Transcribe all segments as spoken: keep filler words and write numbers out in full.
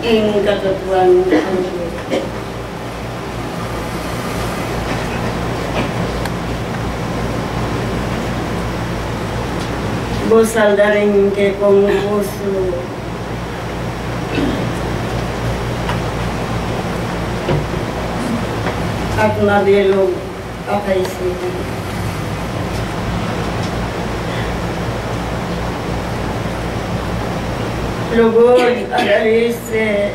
Ing katutuan, busal da ring kekong pusu at mabilug a kaisipan. Lugud at alise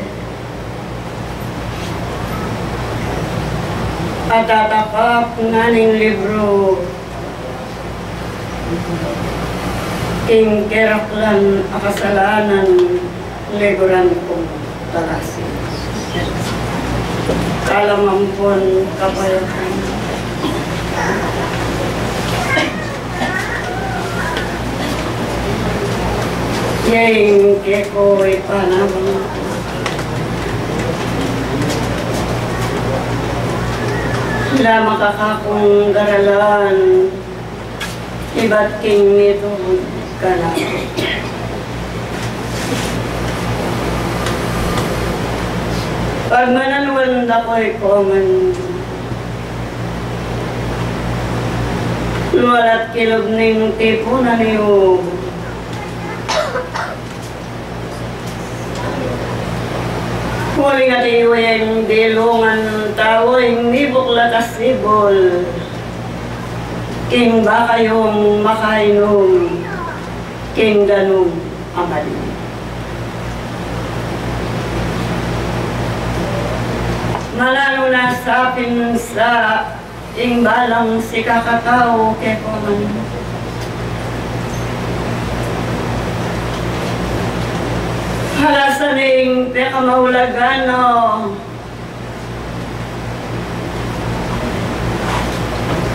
at tatakap ngening libru king keraklan a kasalanan, liguran kung talasi. Kalam ampon kapayapaan. Ing kekong panabang, la makakakung garalan ibat king mitubud ka na. Pagmanaluan da koy kongan, lualat kilub ning tipunan yu. Uling ati yu ing dilungan tau ing mibuklat a sibul king baka yung makainum king danum a mali. Malanu na sapin sa ing balang sikakatau kekongan. Hala sa ning pekamaulagan no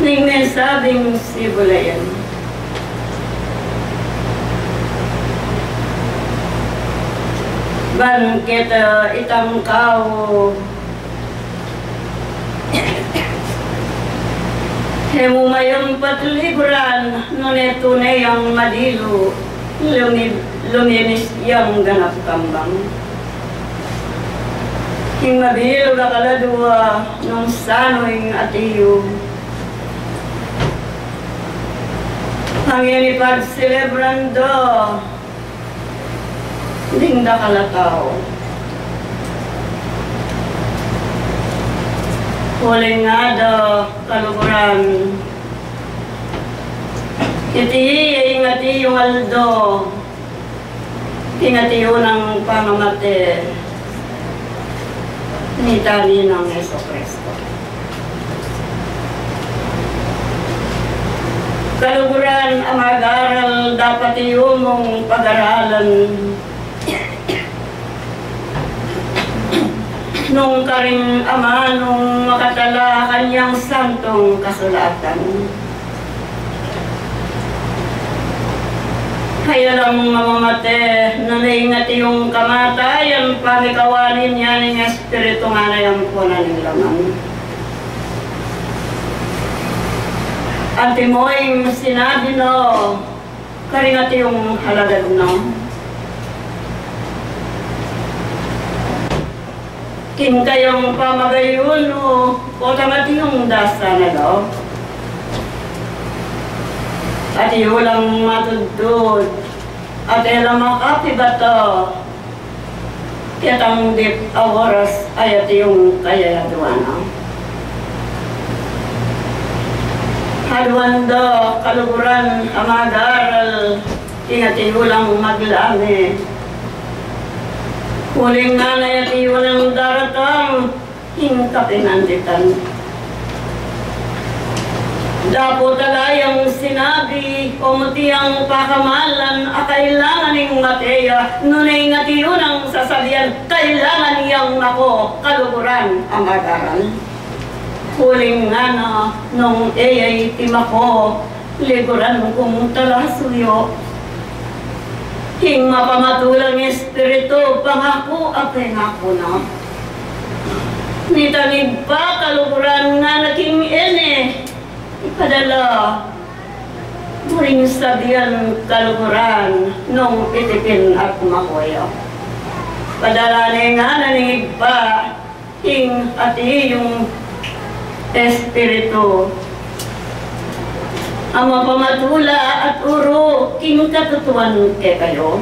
ning mesabing sibulayan. Ban keta itang kau e mu mayampat liguran, nune tune yang madilu, lumi-, luminis yang ganap kambang. Ing mabilug a kaladua nung sanu ing ati yu. Ngeni pagselebran do ding dakal a tau. Uling ngana, kaluguran, iti ing ati yung aldo king ati yu nang pangamate ni Taninang Jesucristo. Kaluguran a mag-aral, dapat yu mung pag-aralan nung karing amanung makatala kanyang santung kasulatan. Kaya lang mamamate, nune ing ati yung kamatayan, pamikawanin ya ning espiritu ngana yang puna ning laman. Antimo ing sinabi no karing ati yung halagad no. King kayang pamagayunu, o tang ati yung dasa na lub. Ati yu lang matudtud, at e la makapibata ketang dip a oras a ati yung kayayadwan na. Aduan da kaluguran a mag-aral, ing ati yu lang maglame. Uling ngana, ati yu nang daratang ing kapinanditan. Dapot ala yang sinabi, o muti yang pakamalan a kailangan ing mate ya, nune ing ati yu nang sasabian, kailangan yang mako, kaluguran a mag-aral. Uling ngana, nung e ya iti mako, liguran kung talasuyu. King mapamatulang espiritu, pangaku a pengaku na. Nita migpa kaluguran ngana king e ne ipadala mu ring sabian kaluguran nung iti pin at mako ya. Padala ne ngana ning Ibpa ing atiu nang Espiritu, a mapamatula at turu king katutuan kekayu.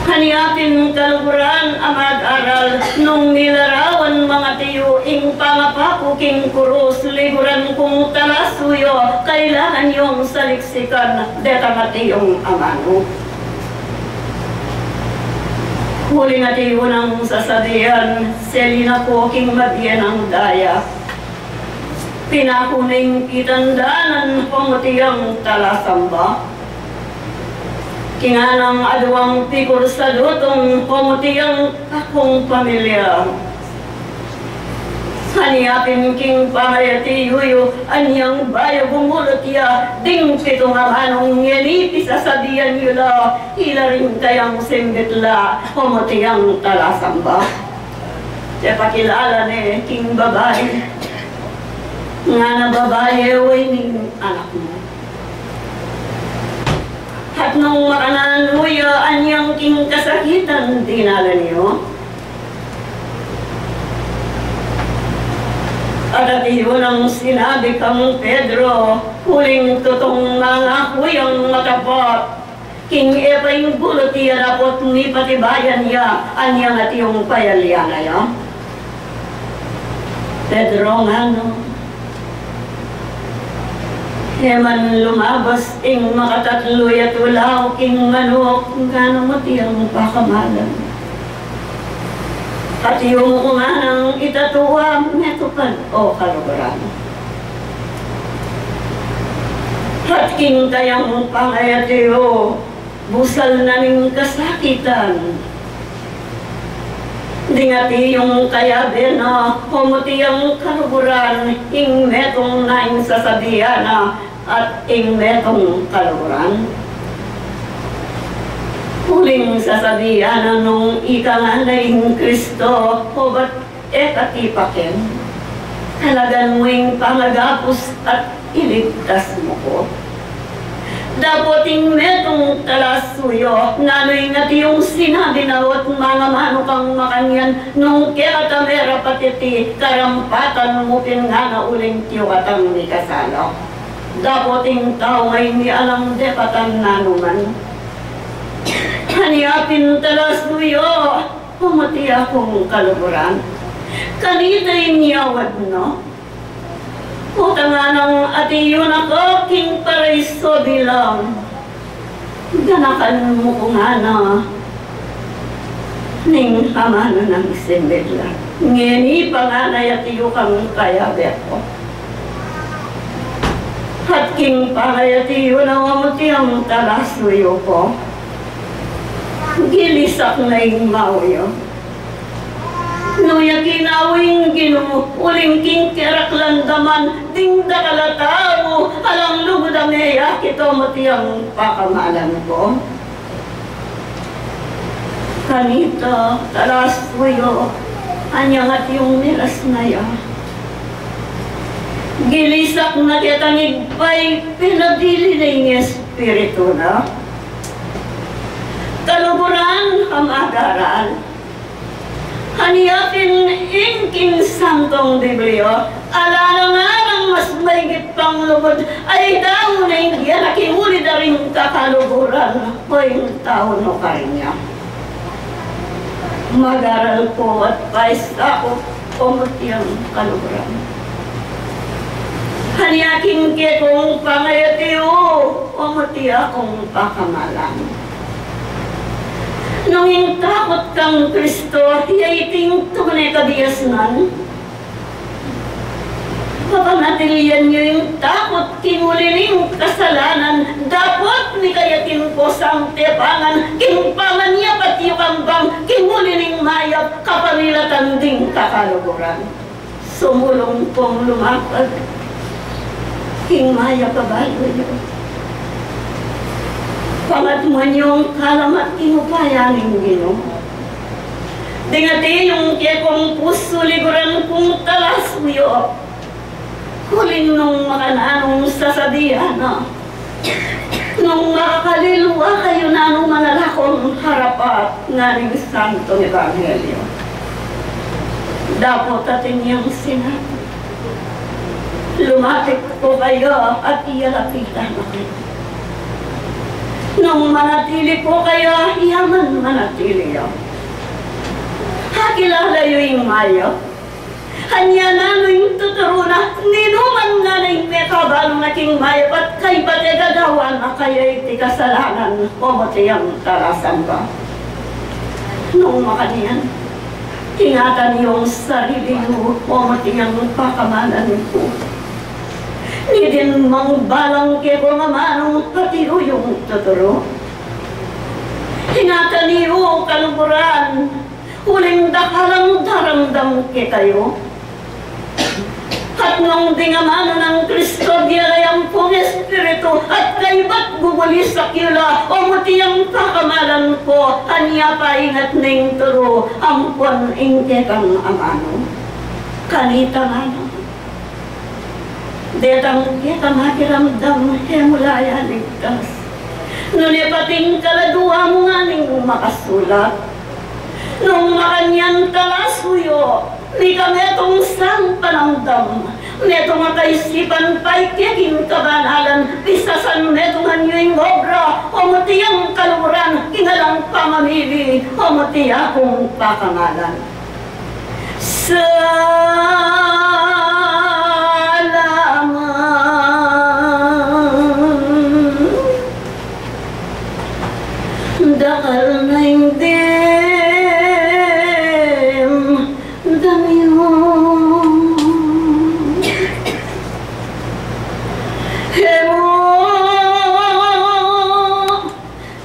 Kaniting kaluguran a mag-aral, nung milarawan mang atiu ing pangapaku king kurus, liguran kung talasuyu, kailangan yung saliksikan detang atiu nang amanu. Uling atiu nang sasabian, seli na ku king mabie nang daya. Pinaku neng pitandanan, pamutiang talasamba. King nganang aduang pikul sa dutung, pamutiang kakung pamilya. Kaniting king pangayati yu, anyang bayu bumulut ya ding pitung amanung ngeni, pisasabian yu la, ila ring kayang simbit la, pamutiang talasamba. Ipakilala ne king babai. Ngana, babai, e, ini ing anak mu. At nung makananu ya anyang king kasakitan dinalan yu, at atiu nang sinabi kang Pedro, uling tutung mangaku yang matapat, king e pa ing bulut ya dapot mipatibayan ya anyang atiu payalian na ya. Pedro, ngana, e man lumabas ing makatatlu ya tulaw king manuk, ngana, mutiang pakamalan. Atiu mu nganang itatua, metung pa, o kaluguran. At king kayang pangayati yu, busal na ning kasakitan. Ding atiu kayabe na, pamutiang kaluguran, ing metung na ing sasabian na, at ing metung kaluguran. Uling sasabian na nung ika nga na ing Kristo, obat e ka tipaken. Talagan mu ing pangagapus at iligtas mu ku. Dapot ing metung talasuyu, nanu ing atiu sinabi na, o mangamanu kang makanyan, nung kekata merapat iti karampatan mu pin ngana, uling tiyu katang mikasala. Dapot ing tau ngeni alang depatan nanu man. Kaniting talasuyu, pamutiang kaluguran. Kanita ing yawad na. Utangan nang atiu na ka king paraiso bilang ganakan mu ku ngana ning amanu nang simbit la. Ngeni pa ngana ya atiu kang kayabe ku. At king pangayati yu na, o mutiang talasuyu ku, gilisak na ing mau yu. Nu ya kinawi ing Ginu, uling king keraklan daman ding dakal a tau, alang lugud a meyakit, o mutiang pakamalan ku. Kanita talasuyu, anyang atiu milas na ya, gilisak na ketang Ibpa, pinabili na ing Espiritu na. Kaluguran a mag-aral. Kaniting ing king Santong Biblia, ala na nganang mas maigit pang lugud a idaunan ya na king uli da ring kakaluguran, o ing tau nu kanya. Mag-aral ku at paisaku, o mutiang kaluguran. Kaniting kekong pangayati yu, o mutiang pakamalan. Nung ing takut kang Kristo, ya iting tune kabiasnan, papanatilian yu ing takut king uli ning kasalanan, dapot mikayat ing kusang tepangan king panganyapat yu kang bang king uli ning mayap kapamilatan ding kakaluguran. Sumulung kung lumapag king mayap a balu yu. Pangatmuan yung kalamat king upaya ning Ginu. Ding atiu kekong pusu, liguran kung talasuyu. Uling nung makananung sasabian na, nu Nung makakalilwa kayu na nung manalakung harapat na ning Santung Ebanghelyo, dapot atin yang sinabi, lumapit ko kaya at iya lapitan na kayu. Nung manatili ko kaya, iya man manatili ya. Akilala yu ing mayap? Anya na nung tuturu na, ninu man ngana ing mekabalu na king mayap at kaybat e gagawan na kaya iti kasalanan, o muti yang talasamba. Nung makanyan, ingatan yu ing sarili yu, o muti yang pakamalan ku. Nidin mang balang kekong amanung pati yu yung tuturu. Ingatan yu kaluguran, uling dakalang daramdam kekayu. At nung ding amanu nang Kristo, diyalay ampong Espiritu, at kaybat gugulisak yu la, o muti yang pakamalan ku, anya pa ingat ning turu, ampon ing kekang amanu. Kanita ngana, detang kekang akiramdam, e mu la ya ligtas. Nune pati ing kaladua mu ngan ing makasulat. Nung makanyan talasuyu, mika metung sang panamdam, metung a kaisipan paikiking kabanalan, pisasan metung anyu ing obra, o muti yang kaluguran, ing alang pamamili, o muti ya kung pakamalan. Salamat. Dakal na ing dimdam yu. E mu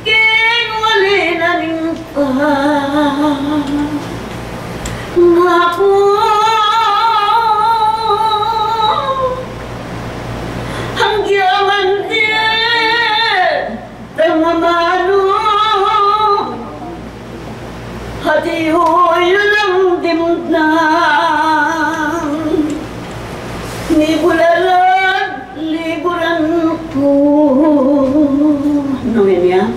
king uli na ning pangaku. Anggiaman di tang amanu, hati yu lang dimdam, ni bulalan liguran ku. Nung inya,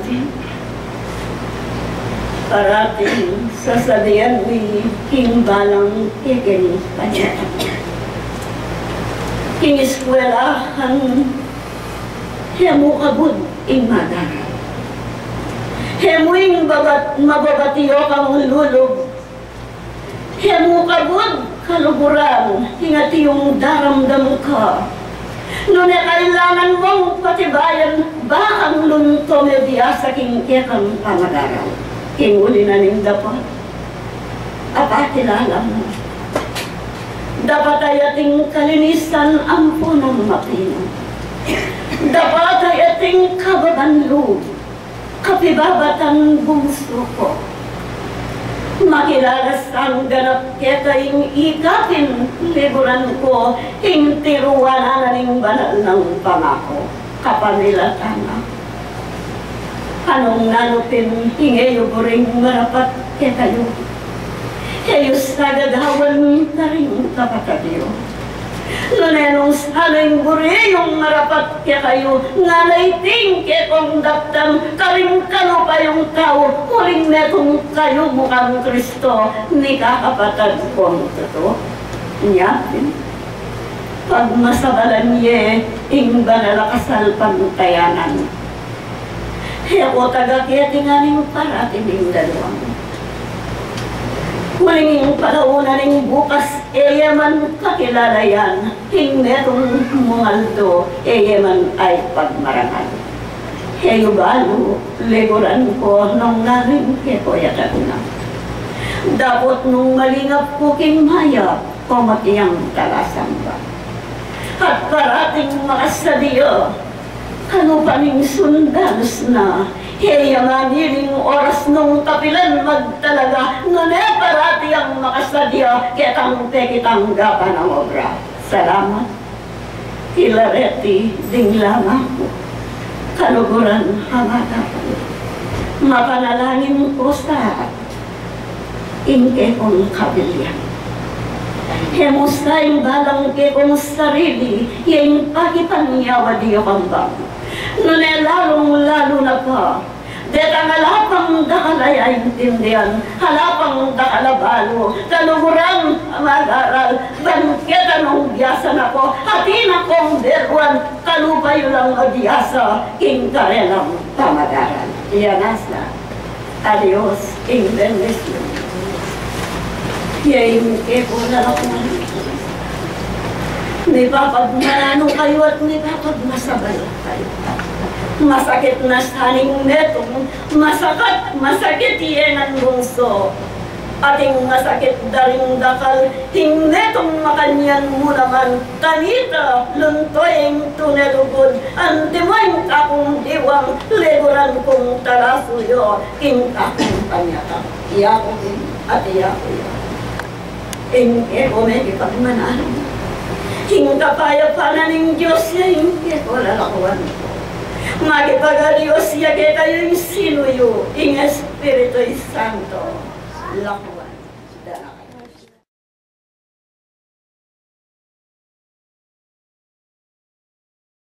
parating sasabian mi king balang kekeng panyatang. King eskwelahan, e mu kabud ing madaran. E mu ing babat, mababati o kang lulub. E mu kabud kaluguran, ing atiu daramdam ka. Nune kailangan mung patibayan, bakang lunto me biasa king kekang pamagaran. King uli na ning dapat, apakilala mu. Dapat a ating kalinisan ampo nang mapinang. Dapat a ating kababan lub. Kapibabatan bungsu ku, makilala sang ganap keka ing ikapin liguran ku, ing tiruanan na ning banal nang pangaku. Kapamilatan na, anung nanu pin ing e yu buring marapat kekayu, e yu sagagawan karing kapatad yu. Nune nung sana ing buri yung marapat kekayu, ngana iting kekong daptan karing kalupa yung tau, uling metung kayu mu kang Kristo, mikakapatad kung tutu. Nya pin, pagmasabalan ye ing banal a kasalpantayanan. E ku taga keti ngan ing parati ning daluang. Uling ing palauna ning bukas, e ye man kakilala yan, ing metung mung aldo, e ye man ay pagmarangal. E yu balu, liguran ku, nung nanu ing kekoyatan na. Dapot nung malingap ku king mayap, o matiang talasamba. At parating makasadia, kalupa ning sundalus na, e ya maniling oras nung kapilan magtalaga, nune parati yang makasadia, ketang pekitanggapan a obra. Salamat. Ila reti ding lama ku, kaluguran a matapan. Mapanalangin ku sa ing kekong kabilyan. E mu sa ing balang kekong sarili, ya ing pakipanyawad yu kang bang. Nune lalung-lalu na pa detang ala pang dakal a yaintindian, ala pang dakal a balu, kaluguran a mag-aral, ban keta nung biasa na ku, atin na kung beruan, kalupa yu lang a biasa king karelang pamag-aral. Iya na sa. Adios ing bendisyun. Iya ing keko na lang. Mipapagmananu kayu at mipapagmasabal kayu. Masakit na sa ning metung, masakat, masakit iyan ang bungso. Ating masakit da ring dakal, ing metung makanyan mu naman, kanita, lunto ing tune lugud, antimo ing kakung diwang, leguran kung talasuyu, ing kakung panyakang. Iya ku ing, at iya ku ya. Ing keko mekipagmananu. Ing kapayapan ning Dios ya ing keko lalakuan ku. Makipag-adios ya kekayu ing sinuyu, ing Espiritu Santo. Laku.